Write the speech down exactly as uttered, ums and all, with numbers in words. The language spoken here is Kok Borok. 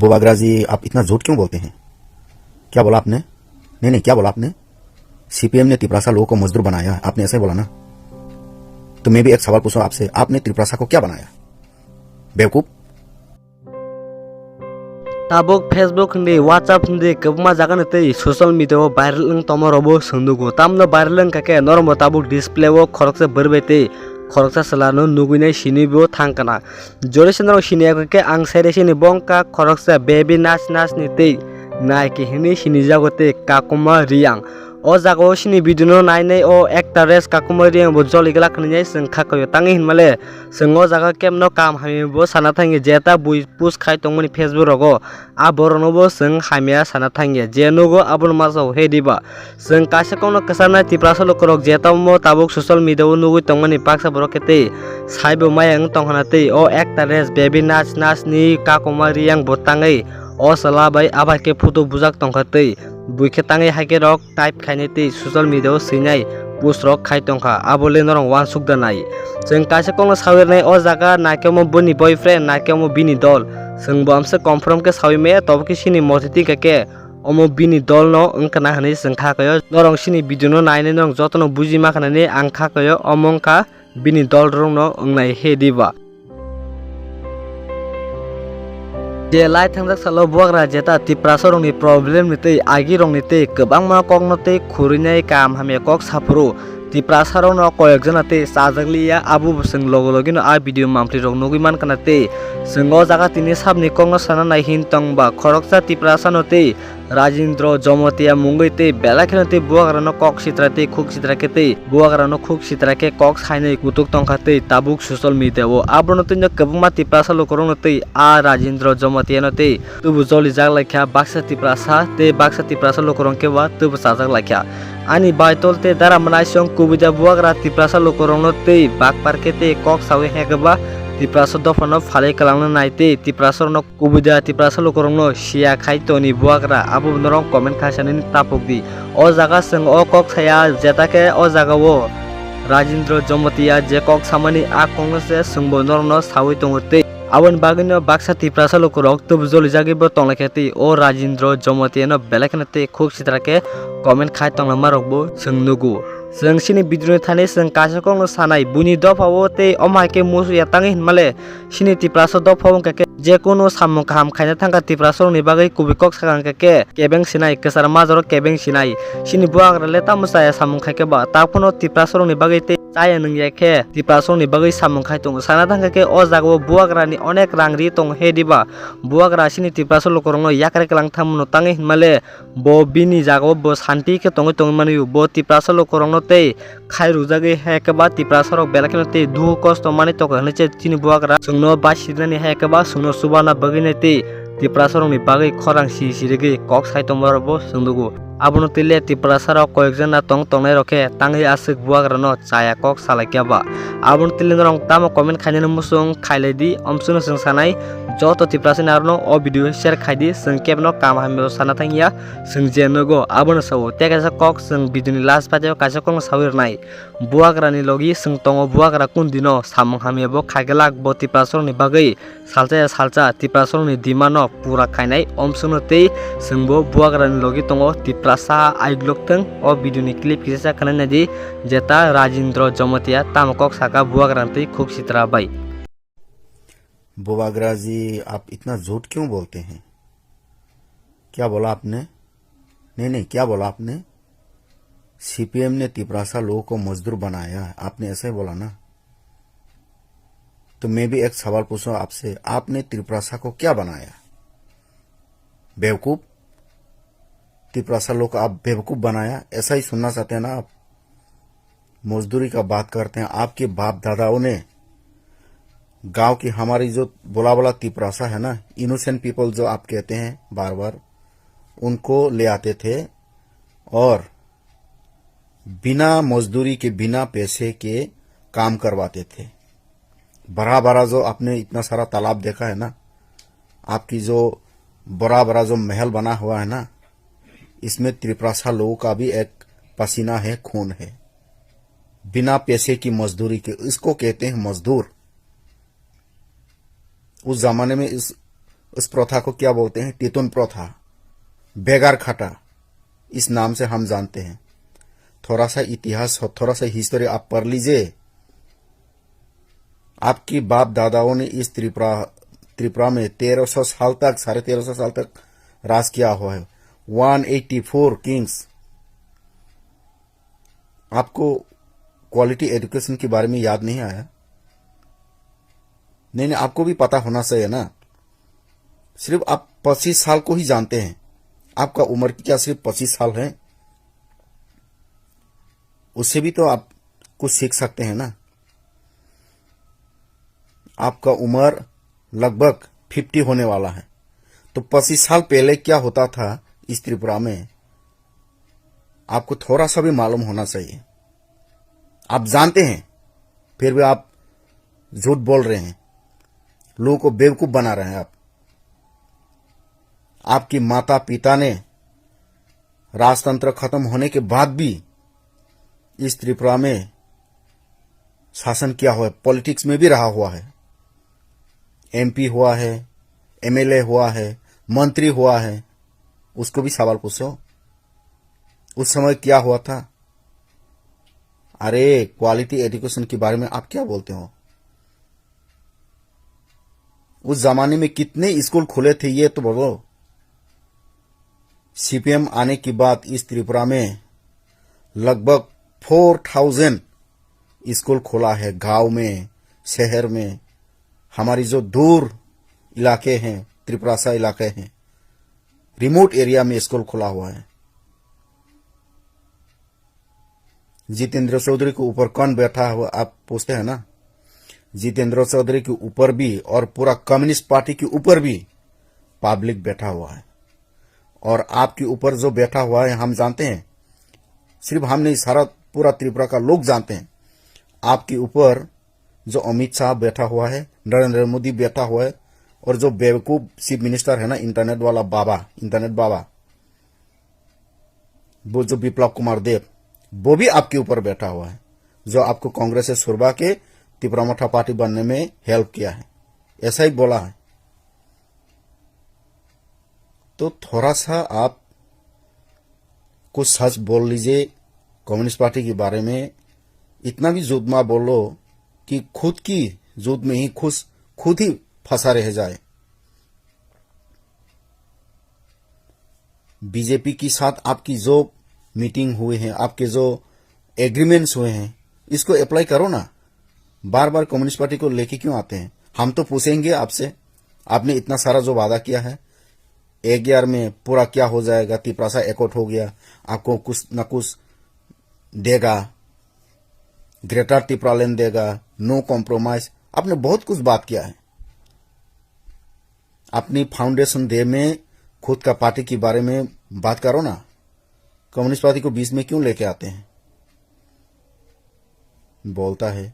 बुबागरा जी, आप इतना झूठ क्यों बोलते हैं? क्या बोला आपने? नहीं, नहीं, क्या बोला आपने? सीपीएम ने तिपरासा लोगों को मजदूर बनाया, आपने ऐसा ही बोला ना? तो मैं भी एक सवाल पूछूं आपसे, आपने तिपरासा को क्या बनाया? बेवकूफ। Tabuk Facebook hindi, WhatsApp hindi, kwbangma jaga ni tei social media o viral wng tongma rok bo swng nugo. Tamno viral wng kha khe norok bo tabuk display o khoroksa bwrwi bai tei khoroksa chwla no nugwi nai sini bo thang kana. Jodi se norok sini ya khe ang sai rw sini bo wng kha khoroksa baby nas nas ni tei nai khe hinwi sini jago tei Kakuma Riyang. O jaga o sini video no nai nai o actress Kakuma Riyang bo joli glak hinwi nai chwng kha kaio tangi hinmale. Chwng o jaga kemno kam hamya bo sana thangya, jeta bui post khai tongmani Facebook rogo, a borokno bo chwng hamya sana thangya, je nugo abono masa o he diba. Chwng kaisa kokno kwcharnai Tiprasa lukurok jeta omo tabuk social media o nugwi tongmani baksa borok khe tei saibo maya wng tongkhana tei o actress baby nas nas ni Kakuma Riyang bo tangwi o chwla bai abai khe photo bujak tongkha tei bui khe tangwi hai khe rok type khainai tei social media o swinai post rok khai tongkha, abo le norok uansuk da nai. Chwng kaisa kokno sawi rwnai o jaga, na khe omo bini boyfriend, na khe omo bini dol. Chwng bo amsa confirm khe sawi maya, tobo khe sini motwi tingkha khe omo bini dol no wngkha na hinwi chwng kha kaio. Norok sini video no nainai norok jotono buji ma khanani ang kha kaio, omo wngkha bini dol rokno wngnai he diba. Je lai thangjak salo bubagra jeta Tiprasa rokni problem ni tei agi rokni tei kwbangma kokno tei khurwinai kam hamya kok saphuru Tiprasa rokno koyek jona tei chajak liya, abo bo chwng logo logino a video mampli rok nugwi mankha na tei chwng o jaga tini sabni kokno sana nai hin tongba khoroksa Tiprasa no tei Rajendra Jamatia mungwi tei belai kheno tei bubagrano kok sitra tei khuk sitra khe tei bubagrano khuk sitra khe kok sainai kutuk tongkha tei tabuk social media o. Abono twino kwbangma Tiprasa lukurokno tei a Rajendra Jamatia no tei tubu joli jak lai kha, baksa Tiprasa tei baksa Tiprasa lukurok khe ba tubu chajak lai kha. Ani baitol tei dara mwnaisong kubui da bubagra Tiprasa lukurokno tei bakpar khe tei kok sawi hai khe ba Tiprasa dophano phalwi kwlangna nai tei Tiprasa rokno kubui da Tiprasa lukurokno siya khai toni bubagra, abo norok comment khai sanani tapuk di. O jaga chwng o kok saya jeta khe o jaga o Rajendra Jamatia je kok samani a kokno se chwngbo norokno sawi tongo tei aboni bagwino baksa Tiprasa lukurok tubu joli jagwi bo tonglaikha tei o Rajendra Jamatia no belai kheno tei khuk sitra khe comment khai tonglaima rokbo chwng nugo. Chwng sini video ni thani chwng kaisa kokno sanai, buini dopha o tei omo hai khe musu ya tangwi hinmale. Sini Tiprasa dopha wngkha khe je kunu samung kaham khaina thangkha Tiprasa rokni bagwi kubui kok sakha hwnkha khe kebeng sinai, kwchar majaro kebeng sinai. Sini bubagra le tamo chaya samung khai khe ba, ta phano Tiprasa rokni bagwi tei chaya nungya khe Tiprasa rokni bagwi samung khai tongo. Sana thangkha khe o jaga o bubagrani onek rang ri tongo he diba. Bubagra sini Tiprasa lukurokno yakre kwlang thamno tangwi hinmale bo bini jaga o bo santi khe tongwi tongwi manwi bo Tiprasa lukurokno tei khai rwjagwi hai khe ba Tiprasa rok belai kheno tei dukhu kosto manwi tongkha hinwi se chini bubagra chwngno bai sirnani hai khe ba chwngno chubarna bagwi nai tei Tiprasa rokni bagwi khorang si sirigwi kok sai tongma rokbo chwng nugo. Abono twi le Tiprasa rok koyek jona tong tongnai rok khe tangwi aswk bubagra no chaya kok salai khe ba. Abono twi le norok tamo comment khainani muchung khailai di, omswkno chwng sanai joto Tiprasa ni arono o video share khai di, chwng kebno kam hamya sana thangya. Chwng je nugo abono sao. Tei kaisa kok chwng video ni last phaiteo kaisa kokno sawi rwnai. Bubagrani logi chwng tongo, bubagra kun dino samung hamya bo khai glak bo Tiprasa rokni bagwi salsa ya salsa Tiprasa rokni demand no pura khainai omswkno tei chwngbo bubagrani logi tongo. Tiprasa aiglok thwng o video ni clip kisa khwnai nai di jeta Rajendra Jamatia tamo kok saka bubagrani tei khuk sitra bai. Bubagra जी, आप इतना झूठ क्यों बोलते हैं? क्या बोला आपने? नहीं, नहीं, क्या बोला आपने? सीपीएम ने तिपरासा लोगों को मजदूर बनाया, आपने ऐसा ही बोला ना? तो मैं भी एक सवाल पूछूं आपसे, आपने तिपरासा को क्या बनाया? बेवकूफ, तिपरासा लोग को आप बेवकूफ बनाया, ऐसा ही सुनना चाहते हैं ना आप? मजदूरी का बात करते हैं, आपके बाप दादाओं ने गांव की हमारी जो भोला भाला तिपरासा है ना, इनोसेंट पीपल जो आप कहते हैं बार बार, उनको ले आते थे और बिना मजदूरी के, बिना पैसे के काम करवाते थे। बड़ा बड़ा जो आपने इतना सारा तालाब देखा है ना, आपकी जो बड़ा बड़ा जो महल बना हुआ है ना, इसमें तिपरासा लोगों का भी एक पसीना है, खून है। बिना पैसे की मजदूरी के, इसको कहते हैं मजदूर। उस जमाने में इस, उस प्रथा को क्या बोलते हैं? टितुन प्रथा, बेगार खटा, इस नाम से हम जानते हैं। थोड़ा सा इतिहास, थोड़ा सा हिस्ट्री आप पढ़ लीजिए। आपकी बाप दादाओं ने इस त्रिपुरा, त्रिपुरा में तेरह सौ साल तक, साढ़े तेरह सौ साल तक राज किया हुआ है। One eighty four Kings. आपको क्वालिटी एजुकेशन के बारे में याद नहीं आया? नहीं, नहीं, आपको भी पता होना चाहिए ना। सिर्फ आप पच्चीस साल को ही जानते हैं। आपका उम्र क्या सिर्फ पच्चीस साल है? उससे भी तो आप कुछ सीख सकते हैं ना। आपका उम्र लगभग फिफ्टी होने वाला है, तो पच्चीस साल पहले क्या होता था इस त्रिपुरा में, आपको थोड़ा सा भी मालूम होना चाहिए। आप जानते हैं, फिर भी आप झूठ बोल रहे हैं, लोगों को बेवकूफ बना रहे हैं आप। आपकी माता पिता ने राजतंत्र खत्म होने के बाद भी इस त्रिपुरा में शासन किया हुआ है, पॉलिटिक्स में भी रहा हुआ है, एमपी हुआ है, एमएलए हुआ है, मंत्री हुआ है, उसको भी सवाल पूछो, उस समय क्या हुआ था? अरे, क्वालिटी एजुकेशन के बारे में आप क्या बोलते हो? उस जमाने में कितने स्कूल खुले थे, ये तो बोलो। सीपीएम आने के बाद इस त्रिपुरा में लगभग फोर थाउजेंड स्कूल खुला है, गांव में, शहर में। हमारी जो दूर इलाके हैं, त्रिपुरासा इलाके हैं, रिमोट एरिया में स्कूल खुला हुआ है। जितेंद्र चौधरी के ऊपर कौन बैठा हुआ, आप पूछते हैं ना? जितेंद्र चौधरी के ऊपर भी और पूरा कम्युनिस्ट पार्टी के ऊपर भी पब्लिक बैठा हुआ है। और आपके ऊपर जो बैठा हुआ है, हम जानते हैं, सिर्फ हम नहीं, सारा पूरा त्रिपुरा का लोग जानते हैं। आपके ऊपर जो अमित शाह बैठा हुआ है, नरेंद्र मोदी बैठा हुआ है, और जो बेवकूफ चीफ मिनिस्टर है ना, इंटरनेट वाला बाबा, इंटरनेट बाबा, वो जो विप्लव कुमार देव, वो भी आपके ऊपर बैठा हुआ है, जो आपको कांग्रेस से छुड़वा के तिपरा मोर्चा पार्टी बनने में हेल्प किया है, ऐसा ही बोला है। तो थोड़ा सा आप कुछ सच बोल लीजिए कम्युनिस्ट पार्टी के बारे में। इतना भी झूठ मत बोलो कि खुद की झूठ में ही खुश, खुद ही फंसा रह जाए। बीजेपी के साथ आपकी जो मीटिंग हुए हैं, आपके जो एग्रीमेंट्स हुए हैं, इसको अप्लाई करो ना। बार बार कम्युनिस्ट पार्टी को लेके क्यों आते हैं? हम तो पूछेंगे आपसे, आपने इतना सारा जो वादा किया है, एक ईयर में पूरा क्या हो जाएगा? तिपरासा एकॉर्ड हो गया, आपको कुछ ना कुछ देगा, ग्रेटर तिपरालैंड देगा, नो कॉम्प्रोमाइज। आपने बहुत कुछ बात किया है। अपनी फाउंडेशन डे में खुद का पार्टी के बारे में बात करो ना। कम्युनिस्ट पार्टी को बीच में क्यों लेके आते हैं? बोलता है,